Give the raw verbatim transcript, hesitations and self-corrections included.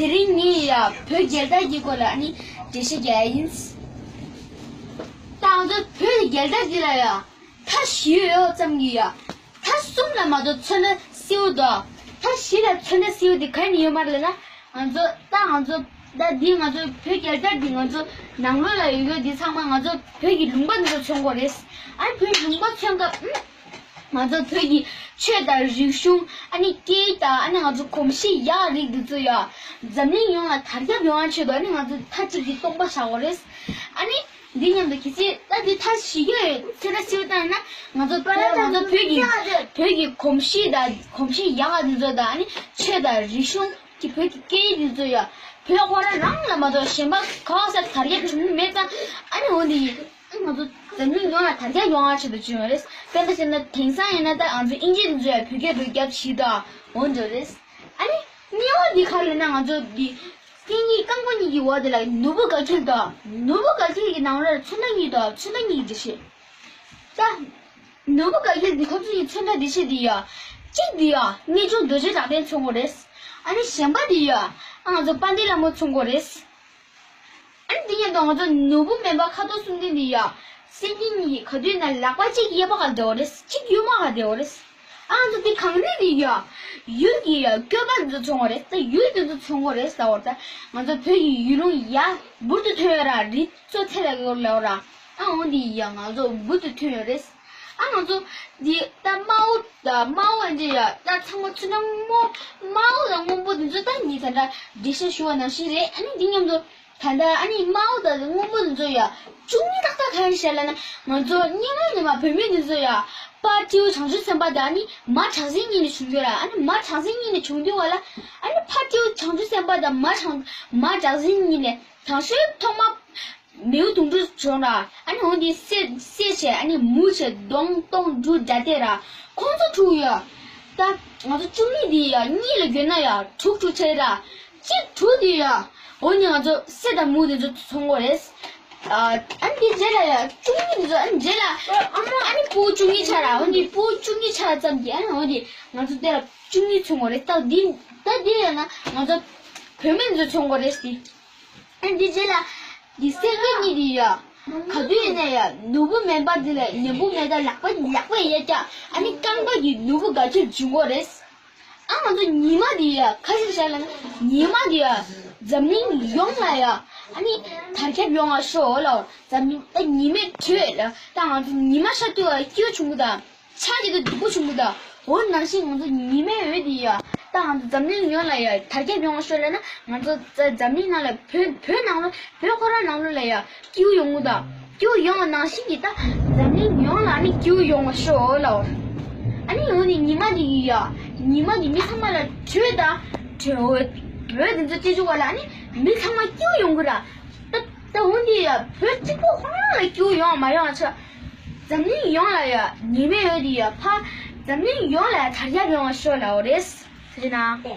དེ་རིང་ངས་ཡ་བོད་རྒྱལ་དར་གྱི་སྐོར་ལ་ཨ་ནི་འགྲེལ་བཤད་རྒྱག་ཡ་ཡིན། ད་ང་ཚོ་བོད་ཀྱི་རྒྱལ་དར་འདི་ལ་ཡ་མཐའ་བཞི་ཡོད་ཙམ་གྱི་ཡ། མཐའ་གསུམ་ལ་མ་གཏོགས་ཚོན་སྣ་སེར་པོ་དང་། མཐའ་བཞི་ལ་ཚོན་སྣ་སེར་པོ་དེ་ག་ནས་ཡོད་མ་རེད་ལབ་ན། ང་ཚོ་ད་ང་ཚོ་ད་འདི་ང་ཚོ་བོད་རྒྱལ་དར་འདི་ང་ཚོ་ནང་ལོགས་ལ་ཡོད་ཡོད་འདི་ཚང་མ་ང་ཚོ་བོད་ཀྱི་ལུང་པ་འདི་ཚོ་མཚོན་དགོས་རེད། ཨ་ནི་བོད་ལུང་པ་མཚོན་སྐབས། ང་ཚོ་བོད་ཀྱི་ཆོས་དང་རིག་གཞུང་། ཨ་ནི་སྐད་ཡིག་དང་། ཨ་ནི་ང་ཚོ་གོམས་གཤིས་ཡག་རིགས་འདི་ཚོ་ཡ་འཛམ་གླིང་ཡོངས་ལ་དར་ཁྱབ་ཡོང་བ་ཆེད་དུ། ཨ་ནི་ང་ཚོ་མཐའ་གཅིག་གི་སྟོང་པ་བཞག་དགོས་རེད། ཨ་ནི་འདི་མཉམ་དུ་གལ་སྲིད་ད་འདི་མཐའ་བཞི་ཀ་ཡོད་ཚེ་ར་སེར་པོ་བཏང་ཡིན་ན། ང་ཚོ་བོད་ང་ཚོ་བོད་ཀྱི་བོད་ཀྱི་གོམས་གཤིས་དང་། གོམས་གཤིས་ཡག་ག་འདི་ཚོ་དང་། ཨ་ནི་ཆོས་དང་རིག་གཞུང་གི་བོད་ཀྱི་སྐད་ཡིག་འདི་ཚོ་ཡ་བོད་ཁོ་རང་རང་ལ་མ་གཏོགས་གཞན་པ་ག་ས་དར་ཁྱབ་བྱུང་མེད་ཙང་། ཨ་ནི་འོ་འདི་ང་ཚོ་འཛམ་གླིང་ཡོངས་ལ་དར་ཁྱབ་ཡོང་བ་ཆེད་དུ་བྱུང་བ་རེད། དཔེར་ན་བཤད་ན་དེང་སང་ཡིན་ན་ད་ང་ཚོ་དབྱིན་ཇི་འདི་ཚོ་ཡ་བོད་སྐད་འགྲོ་རྒྱབ་བྱེད་དང་འོ་འདི་རེད། ཨ་ནི་གཉིས་པ་འདི་ག་རེ་ལབ་ན། ང་ཚོ་འདི་སྐད་གཉིས་རྐང་པ་གཉིས་ཀྱི་འོག་དེ་ལ་ནོར་བུ་དགའ་འཁྱིལ་དང་། ནོར་བུ་དགའ་འཁྱིལ་གྱི་ནང་ལོགས་ལ་ཚོན་མདོག་གཉིས་དང་། ཚོན་མདོག་གཉིས་ཀྱི་འགྲེལ་བཤད། ད་ནོར་བུ་དགའ་འཁྱིལ་འདི་ཁོ་ཚོ་ཡི་ཚོན་མདོག་འགྲེལ་བཤད་འདི་ཡ། གཅིག་འདི་ཡ་རྣལ་འབྱོར་རྡོ་རྗེ་གྲགས་ལྡན་མཚོན་དགོས་རེད། ཨ་ནི་གཞན་པ་འདི་ཡ་ཨ་ང་ཚོ་དཔལ་ལྡན་ལྷ་མོ་མཚོན་དགོས་རེད། ཨ་ནི་འདི་མཉམ་དུ་ང་ཚོ་ནོར་བུ་སྨན་པ་ཁ་དོག་གསུམ་ལྡན་འདི་ཡ། སེམས་ཅན་གཉིས་ཀྱི་ག་དུས་ན་ལག་པ་གཅིག་གཡས་པ་ག་བདེ་བ་རེད། གཅིག་གཡོན་མ་ག་བདེ་བ་རེད། ཨ་ང་ཚོ་འདི་གངས་རི་འདི་ཡ་ཡུལ་གྱི་ཡ་བཀོད་པ་འདི་ཚོ་མཚོན་དགོས་རེད། ད་ཡུལ་འདི་ཚོ་མཚོན་དགོས་རེད་ཟེར་བ། ད་ང་ཚོ་བོད་ཀྱི་ཡུལ་ལུང་ཡ་འབུར་དུ་ཐོན་ཡོད་ར། རི་གཙོ་ཚད་ལ་ཡོད་ལབ་ར། ཨ་འོ་འདི་ཡ་ང་ཚོ་འབུར་དུ་ཐོན་ཡོད་རེད། ཨ་ང་ཚོ་འདི་ད་དམར་པོ་ད་དམར་པོ་འདི་ཡ་ད་ཚང་མ་ཚོན་སྣ་སྔོན་མོ། དམར་པོ་དང་སྔོན་པོ་འདི་ཚོ་ད་ངས་ད་ལྟ་འགྲེལ་བཤད་ཞུ་བ་ནང་བཞིན་རེད། ཨ་ནི་འདི་མཉམ་དུ་ད་ལྟ་ཨ་ནི་དམར་པོ་དང་སྔོན་པོ་འདི་ཚོ་ཡ་བཅུ་གཉིས་ཏག་ཏག་ག་རེ་བཤད་ལབ་ན། ང་ཚོ་སྔོན་མ་སྔོན་མ་བོད་མི་འདི་ཚོ་ཡ་ཕ་སྤྲེའུ་བྱང་ཆུབ་སེམས་དཔའ་དང་། ཨ་ནི་མ་བྲག་སྲིན་གཉིས་ནས་བྱུང་ཡོད་ར། ཨ་ནི་མ་བྲག་སྲིན་གཉིས་ནས་བྱུང་དུས་བ་ལ། ཨ་ནི་ཕ་སྤྲེའུ་བྱང་ཆུབ་སེམས་དཔའ་དང་མ་བྲག་མ་བྲག་སྲིན་གཉིས་ནས་དང་ཤོས་ཐོག་མ་མིའུ་གདུང་དྲུག་བྱུང་ར། ཨ་ནི་འོ་འདི་བསད་བསད་བྱས། ཨ་ནི་མུ་བྱས་གདོང་སྟོང་འབྲུ་དགྲ་སྟེ་ར། ཁོང་ཚོ་དྲུག་ཡ། ད་ང་ཚོ་བཅུ་གཉིས་འདི་ཡ་གཉིས་ལ་བགོས་ན་ཡ་དྲུག་དྲུག་བྱས་ར། གཅིག་དྲུག་འདི་ཡ། འོ་ནི་ང་ཚོ་བསད་དང་མུ་འདི་ཚོ་མཚོན་དགོས་རེད། ཨ་ནི་འདི་རྗེས་ལ་ཡ་བཅུ་གཉིས་འདི་ཚོ། ཨ་ནི་རྗེས་ལ་ཨ་མ་ཨ་ནི་ཕྲུ་གུ་བཅུ་གཉིས་ཆགས་ར། འོ་ནི་ཕྲུ་གུ་བཅུ་གཉིས་ཆགས་ཙམ་གྱིས་ཨ་ནི་འོ་ནི་ང་ཚོ་དེ་ལ་བཅུ་གཉིས་མཚོན་དགོས་རེད། ད་འདི་ད་འདི་ཡ་ན་ང་ཚོ་བུད་མེད་འདི་ཚོ་མཚོན་དགོས་རེད་ཟེར། ཨ་འདི་རྗེས་ལ་འདི་སེང་གེ་གཉིས་འདི་ཡ། ག་དུས་ཡིན་ན་ཡ་ནོར་བུ་སྨན་པ་འདི་ལ་ཉམ་པོ་མེད་ད་ལག་པ་ལག་པ་གཡས་བཀྱག་ཨ་ནི་རྐང་པ་གི་ནོར་བུ་དགའ་འཁྱིལ་འབྱུང་གི་རེད། ཨ་ང་ཚོ་ཉི་མ་འདི་ཡ་ག་ཞིག་བྱ་ལ་ན། ཉི་མ་འདི་ཡ་འཛམ་གླིང་ཡོངས་ལ་ཡ་ཨ་ནི་དར་ཁྱབ་ཡོང་བ་ཤོག་ལ། འཛམ་གླིང་ད་ཉི་མའི་དྲོད་ལ་ད་ང་ཚོ་ཉི་མ་ཤར་དུས་ལ་སྐྱིད་པོ་བྱུང་གི་ད། ཆ་གཅིག་ཏུ་སྡུག་པོ་བྱུང་གི་ད། འོ་ནང་བཞིན་ང་ཚོ་ཉི་མའི་འོད་འདི་ཡ་ད་ང་ཚོ་འཛམ་གླིང་ཡོངས་ལ་ཡ་དར་ཁྱབ་ཡོང་བ་ཤོག་ལབ་ན། ང་ཚོ་འཛམ་གླིང་ནང་ལ་བོད་བོད་ནང་ལོ་བོད་ཁོ་རང་ནང་ལོ་ལ་ཡ་སྐྱིད་པོ་ཡོང་གི་ད། སྐྱིད་པོ་ཡོང་བ་ནང་བཞིན་གྱི་ད་འཛམ་གླིང་ཡོངས་ལ་ཨ་ནི་སྐྱིད་པོ་ཡོང་བ་ཤོག་ལབ། ཨ་ནི་འོ་ནི་ཉི་མ་འདི་གི་ཡ་ཉི་མ་འདི་མི་ཚང་མ་ལ་དྲོད་ད་དྲོད་འོད་འོད་འདི་ཚོ་སྤྲད་བཅུག་པ་ལ་ཨ་ནི་མི་ཚང་མ་སྐྱིད་པོ་ཡོང་གི་ར། ད་ད་འོ་འདི་ཡ་བོད་གཅིག་པོ་ཁོ་རང་ལ་སྐྱིད་པོ་ཡོང་བ་མ་ཡོང་བ་ཆ། འཛམ་གླིང་ཡོངས་ལ་ཡ་ཉི་མའི་འོད་འདི་ཡ་ཕ་འཛམ་གླིང་ཡོངས་ལ་ཡ་དར་ཁྱབ་ཡོང་བ་ཤོག་ལབ་པ་རེད། ཟེར་ན།